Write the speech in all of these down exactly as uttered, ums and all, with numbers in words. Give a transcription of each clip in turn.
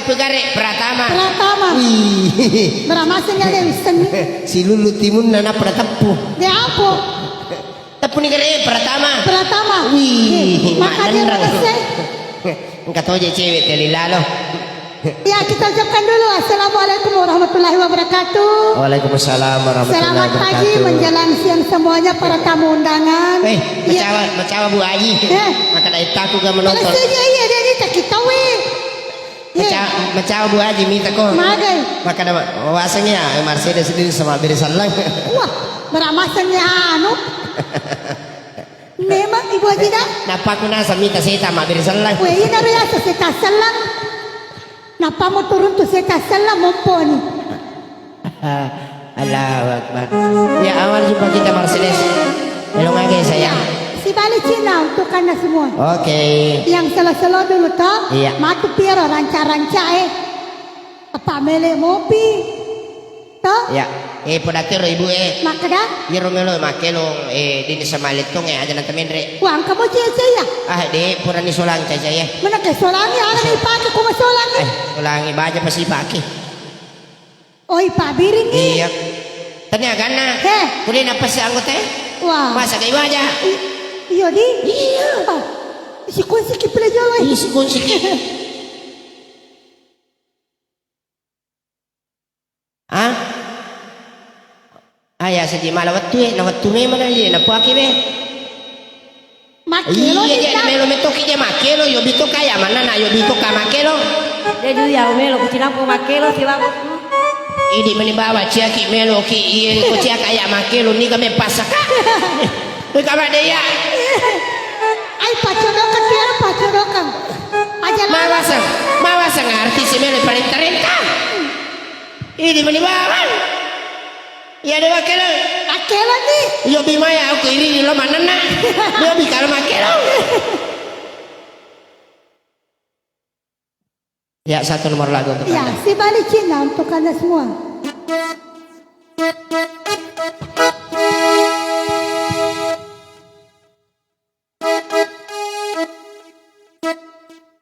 Pegare Pratama. Pratama. Wih. Beramaseng ya, Dewi, seni. Silulu timunna nappa nateppu. De apo? Teppu ni gare Pratama. Pratama. Wih, eh, maka dia maknenrang. Makasih. Engka toje cewek teli lalo. Ya, kita ucapkan dulu assalamualaikum warahmatullahi wabarakatuh. Waalaikumsalam warahmatullahi wabarakatuh. Selamat pagi menjelang siang semuanya para tamu undangan. Eh, ya. Macawa, macawa Bu Aji. Eh. Maka dari taku ga menonton. Terus iya, iya, dia, dia tak kita, weh. Maca-, macawa Bu Aji mita ko. Magai. Makana ma-, waseng ya, Mercedes ini sama beri sallang. Wah, beramaseng ya anu. Memang Ibu Aji dah. Nappa ku nasa mita seta ma beri sallang. Weh, ini biasa seta sallang. Nappa mau turun tu seta sallang momponi. Allahu Akbar. Ya, awal jumpa kita Mercedes. Belum lagi saya. Ya, sibali Cina untuk Anda semua. Oke. Yang selo-selo dulu toh. Iya. Matu piero ranca-ranca eh. Apa mele mopi? Toh? Ya. Eh, podatero Ibu eh. Makkeda? Iyaro melo makkelong eh dini sama lettong eh aja nanta menre. Wah, engka mo cece ya? Ah, de, purani solang cece ya. Mana ke solangi? Ada dipake kuma solangi. Eh, solangi baja pasti pake. Oi, pabbiringngi. Iya. Tania ganna. He. Kude napasi anggota e? Wah. Masa kai waja? I-, iya, di? Iya. Ah, si kunci ki pile jolo, eh. Iya, si kunci ki. Ah? Aya saji mala wettu e, na wettu memang na iye, na puaki be. Makkelo iya, iya, melo metoki je makkelo, yo bito kaya mana na yo bito ka makkelo. Jadi ya melo kucinampu makkelo silaku. Idi meni bawa ciaki melo ki iye ko cia kaya makkelo ni kame pasaka. Wih kama de ya. Ai pacodokang tiara pacodokang. Aja lah. Mawasang, mawasang arti si melo paling terentang. Idi meni bawa. Iya de makkelo. Makkelo ni. Iyo bimaya aku iri lo manenna. Iyo bikala makkelo. Ya, satu nomor lagu untuk ya, Anda. Si balik Cina untuk Anda semua.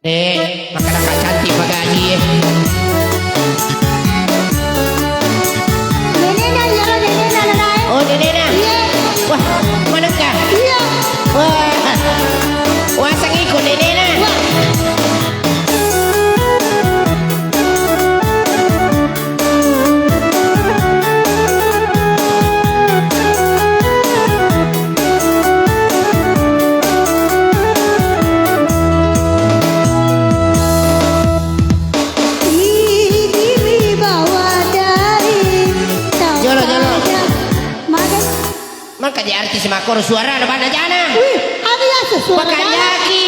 Dek, makkeda ka cantik pagaji e. Nenena, iya, nenena, nanae. Oh, nenena? Iya. Wah, manekka? Iya. Wah, waseng iko nenena. Wah. Jolo, jolo. Maka di artis makkoro suarana bana jana. Wih, aga yaseng suara. Pakanjaki.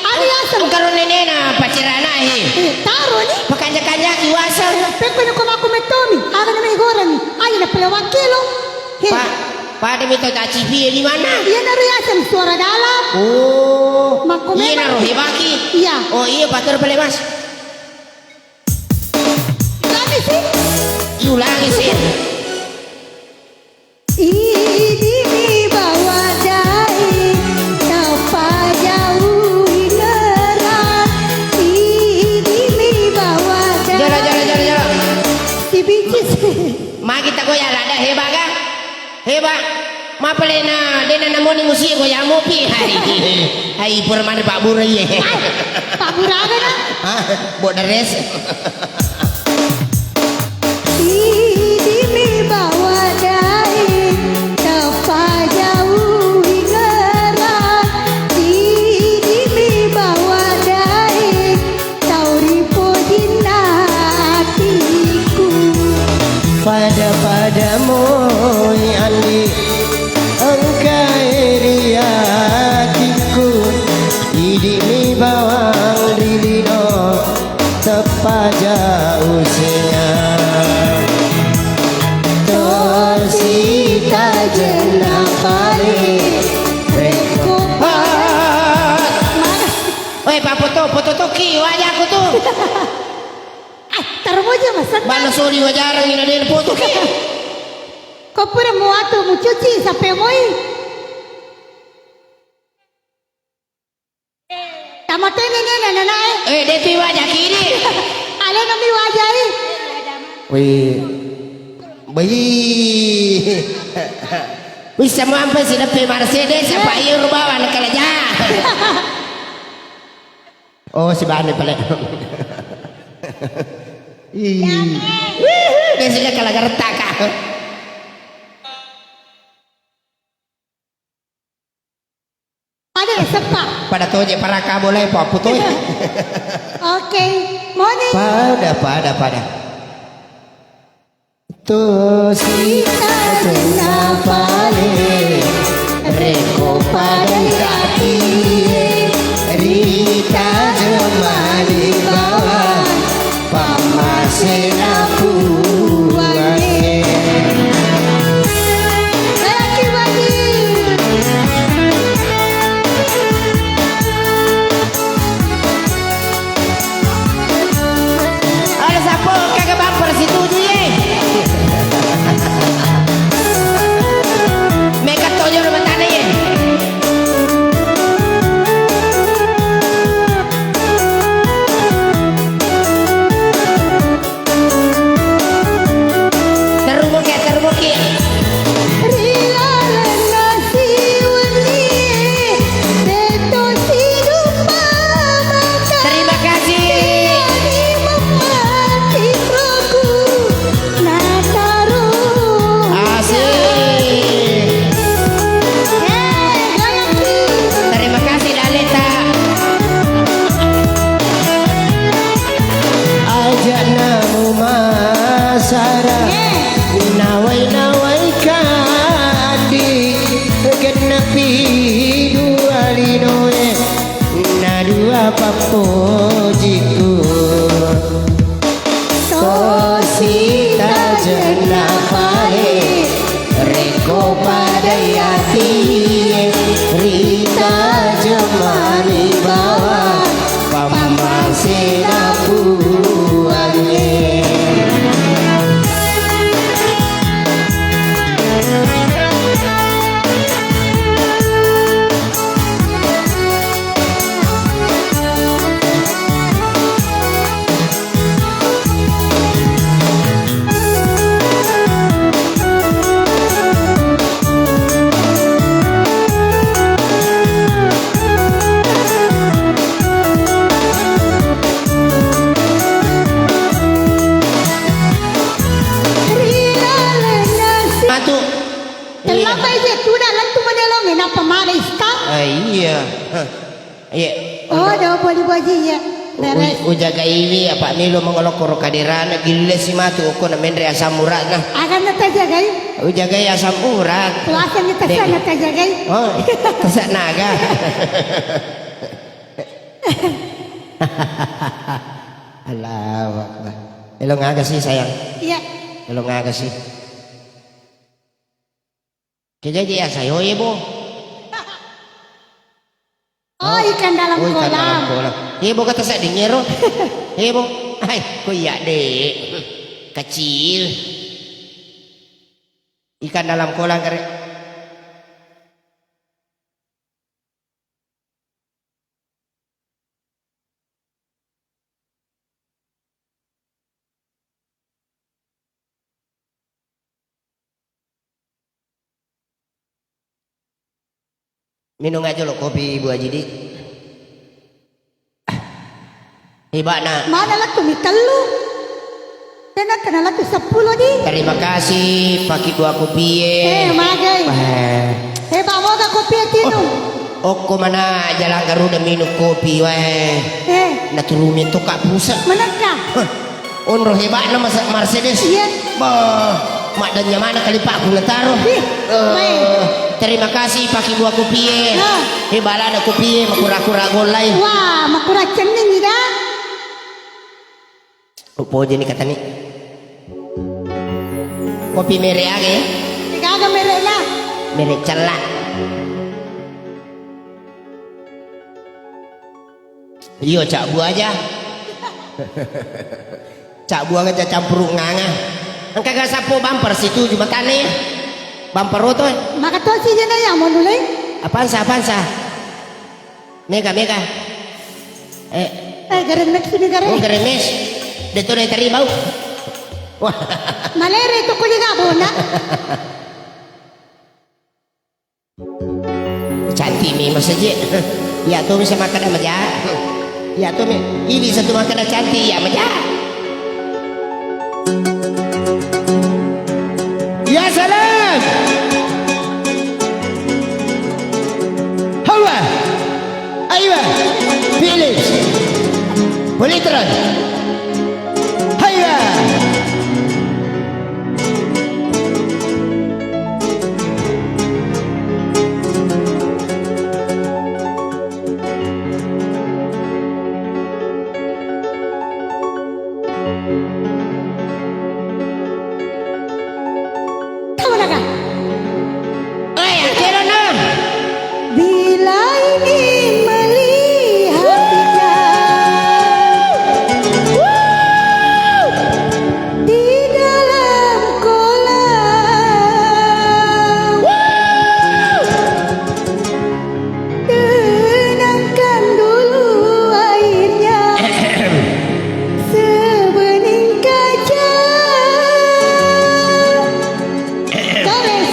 Aga yaseng. Engkaro nenena pacerana he. Eh, taro ni. Pakanja-kanjaki waseng. Pekko ni ko makku mettomi. Aga na mai goreng. Ayo na pale wakkelo. He. Pa-, pada mito tacipi di mana? Iya naro yaseng suara dalam. Oh. Makko iya memang. Naro hebaki. Iya. Oh iya patur pale mas. Lagi sih. Iulangi sih. Idimi bawa dai, tapa jauh ingeran. Idimi bawa dai. Jala, jala, jala, jala. Si bicis. Magi tako ya lada heba ga? Heba. Mapalena dena namoni musi ko ya mopi. Hai. Hai pura mani Pak Bura ye. Hai. Pak Bura aga na? Hah? Bo dares. Sidimi bawa dai, tapa jauh ingeran. Sidimi bawa dai, tau ripojinna atiku. Pada-pada moi andi engkai ri atiku. Idimi bawang ri lino. Teppaja usia. Tosi tajenna pale rekko pa-. Weh, papoto, poto toki wajaku tu. Ah, taruh aja, Mas. Bana soli wajarang ina den poto ki. Ko pura muatu mucuci sampai moi. Tamatene nena nanae. Eh, de tu iwaja kiri. Ale Kami wajai. Wih. Wih. Wih, semua sampai si depe Mercedes, apa iya rubawa nak kalaja. Oh, si bane pale. Ih. Wih, dia sudah kalah gertak, Kak. Pada seppa. Pada toje paraka boleh, apa, apa toje? Oke, moni. Pada, pada, pada. Tosi tajenna pale, reko pada yatie, rita jemali bawang. Pammasena Puangnge. Lelaki wajib. Ada sapo kaga bumper situju ye. Meka tojo rumah tane ye. Terumuki, terumuki. Ri lalenna siwenni, teto sidupa mata. Terima kasih. Tiani memmati rohku. Nataro. Asik. Eh, galaki. Terima kasih, Daleta. Aja namu masara. Eh. Nawai-nawai kandi. Gennepi dua linoe. Nadua pappojiku. Tosi tajenna pale, reko padai atie, rita jemani bawang, pammasena Puangnge. Matu. Terlambat je, tuda lettu menelong, nappa male ista. Ah, iya. Hah. Iya. Oh, do poli boji, iya. U-, u-, ujagaiwi, apa melo mangolokoro kaderana, gille si matu, okko na menre asam uratna. Akan na tajagai? Ujagai asam urat. Puasa ni tasa na tajagai. Oh, tasa naga. Allahu Akbar. Elo ngaga sih, sayang? Iya. Elo ngaga sih? Kejaji ya sayo, Ibu. Oh, ikan dalam kolam. Oh, ikan dalam kolam. Ibu kata saya dingero. Ibu, hai, ko iya, Dek. Kecil. Ikan dalam kolam kare. Minung aja lo kopi, Bu Haji, di. Heba'na. Mana lettu mi tellu? Tena kena lettu seppulo di. Terima kasih, paki buah kopi e. Eh, magai. Eh. Heba moga kopi e tinu. Oh, okko mana jalan Garuda minum kopi wae. Eh. Naturumi to ka pusa. Menekka. Huh. Onro heba'na masa-, Mercedes. Iya. Bah, maddanya mana kali Pak guna taro. Ih, eh, terima kasih paki buah kopi e. Nah. Hebalana kopi e, makura-kura gollai. Wah, makura cenning ida. Upoji ni katani. Kopi mere aga ya? Gaga mere na. Mere cella. Iyo, cak buah aja. Cak buah aja campur nganga. Engka ga sapo bumper situju matane. Bumper oto. Maka to si jana ya mau nulai. Apaan sa, apaan sa? Mega, mega. Eh. Eh, gareng next ini gareng. Oh, gareng next. De' tu naiteri bau. Wah. Malere tu kuliga bona. Cantik mi masaje. Ya tu bisa makan maja. Ya tu mi. Ini satu makan cantik ya maja. Ya salam. Hawa. Aiwa. Philips. Politron. Haiwa. Tahu dah kah? Oi, akhirnya. Bila ingin melihat ikan di dalam kolam, tenangkan dulu airnya sebening kaca. Tulis.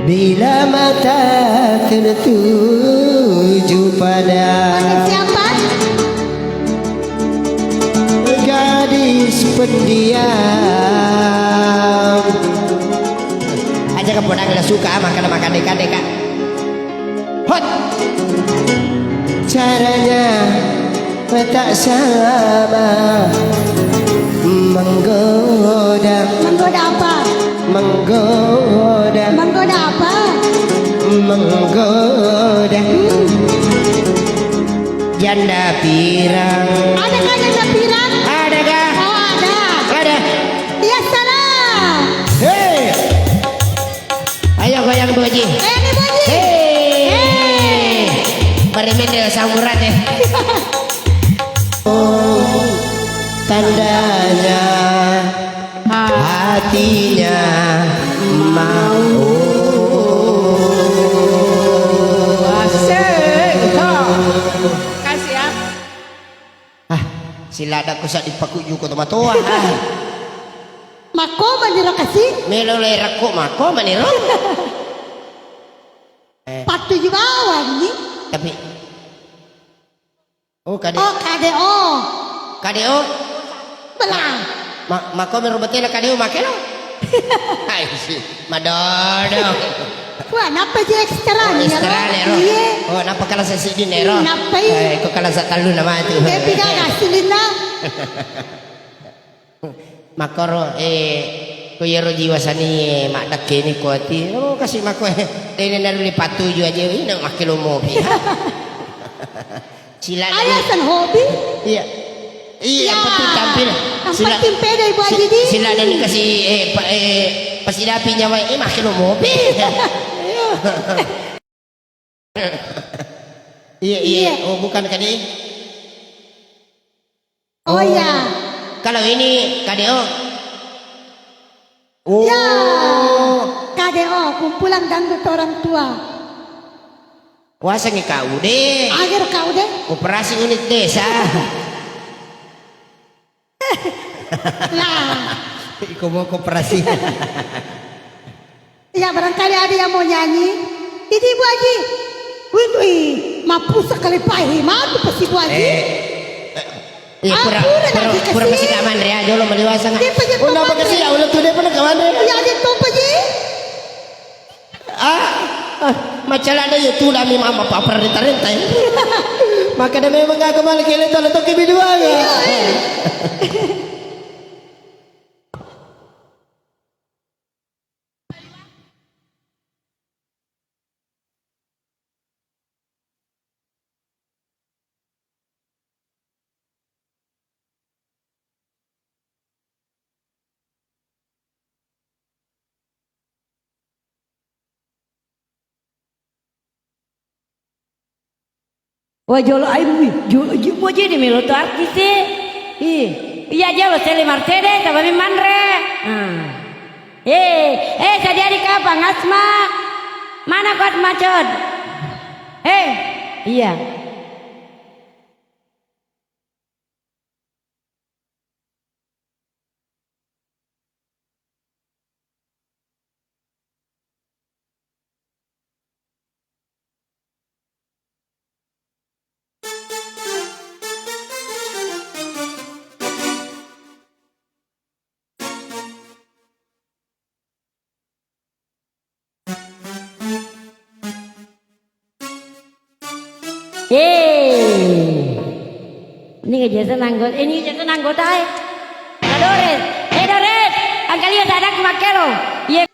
Bila mata tertuju pada Pada siapa? Gadis pendiam. Aja ka podang la suka makan makan deka deka. Hot. Caranya tak sama menggoda. Menggoda apa? Menggoda. Menggoda apa? Menggoda. Hmm. Janda pirang. Ada kah janda pirang? Ada kah? Oh, ada. Ada. Ya salam. Hei. Ayo goyang, Bu Haji. Goyang nih, Bu Haji. Hei. Hei. Beremin deh, samurat deh. Oh, tandanya hatinya mau. Asik. Kasih ya. Ah, siladakku sa dipakujjuko tomatoa. Ah. Makko maniro kasi? Melo lerakko makko maniro. Eh. Pattuju bawang ni. Tapi, oh, kade. Oh, kade, oh. Kade, oh. Belang. Ma-, makko mero betena kade, oh, makelo. Hai, si. Madodo. Wah, nappa je ekstra. Oh, ni, ekstra ro. Nero. Iya. Oh, nappa kalasa siddi nero. Nappa i. Eh, ko kalasa tellu nama itu. Tapi gak asli na. Makkoro, eh, ko iyaro jiwa sani, eh, maddekkeni ko ati. Oh, kasi makko, eh, dene naruli pattuju aja, ina makkelo mopi. Sila. Alasan hobi? Iya. Iya, yang penting tampil. Yang penting pede, Ibu Haji, di. Sila dan dikasih, eh, pa-, eh, pasidapi nyawa, eh, makkelo mopi. Iya. Iya, iya. Iya. Oh, bukan kade. Oh, iya. Kalau ini kade, oh. Oh. Ya. Kade, oh, kumpulan dangdut orang tua. Wasengngi kau de. Agar kau de. Koperasi unit desa. Lah. Iko mau koperasi. Ya, barangkali ada yang mau nyanyi. Ini Ibu Haji. Wih, wih, mapusa kali pahi, matu pasti Ibu Haji. Eh, eh, iya, pura, pura, pura, pura pasti kaman ya, jolo meliwasa nggak? Dia pasti kaman ya. Udah, makasih ya, udah tuh dia pernah kaman ya. Ya, ada tuh, Pak Ji. Ah, ah, macala ada ya tu dami mama papar di tarentai. Maka ada memang gak kembali ke leto leto ke bidua ya. Iya, eh. Wah, jolo ai, wih, ju-, ju-, boje de melo to artis e. Ih, iya jolo sele Mercedes, apa mi manre? Ah. Eh, eh, sadia di kapang, Asma? Mana ko Asma, Cod? Eh, iya. Eh. Ini kejasa nanggot, eh, ini kejasa nanggot ae. Dores, eh, Dores, angkalia sadakku makkero. Iye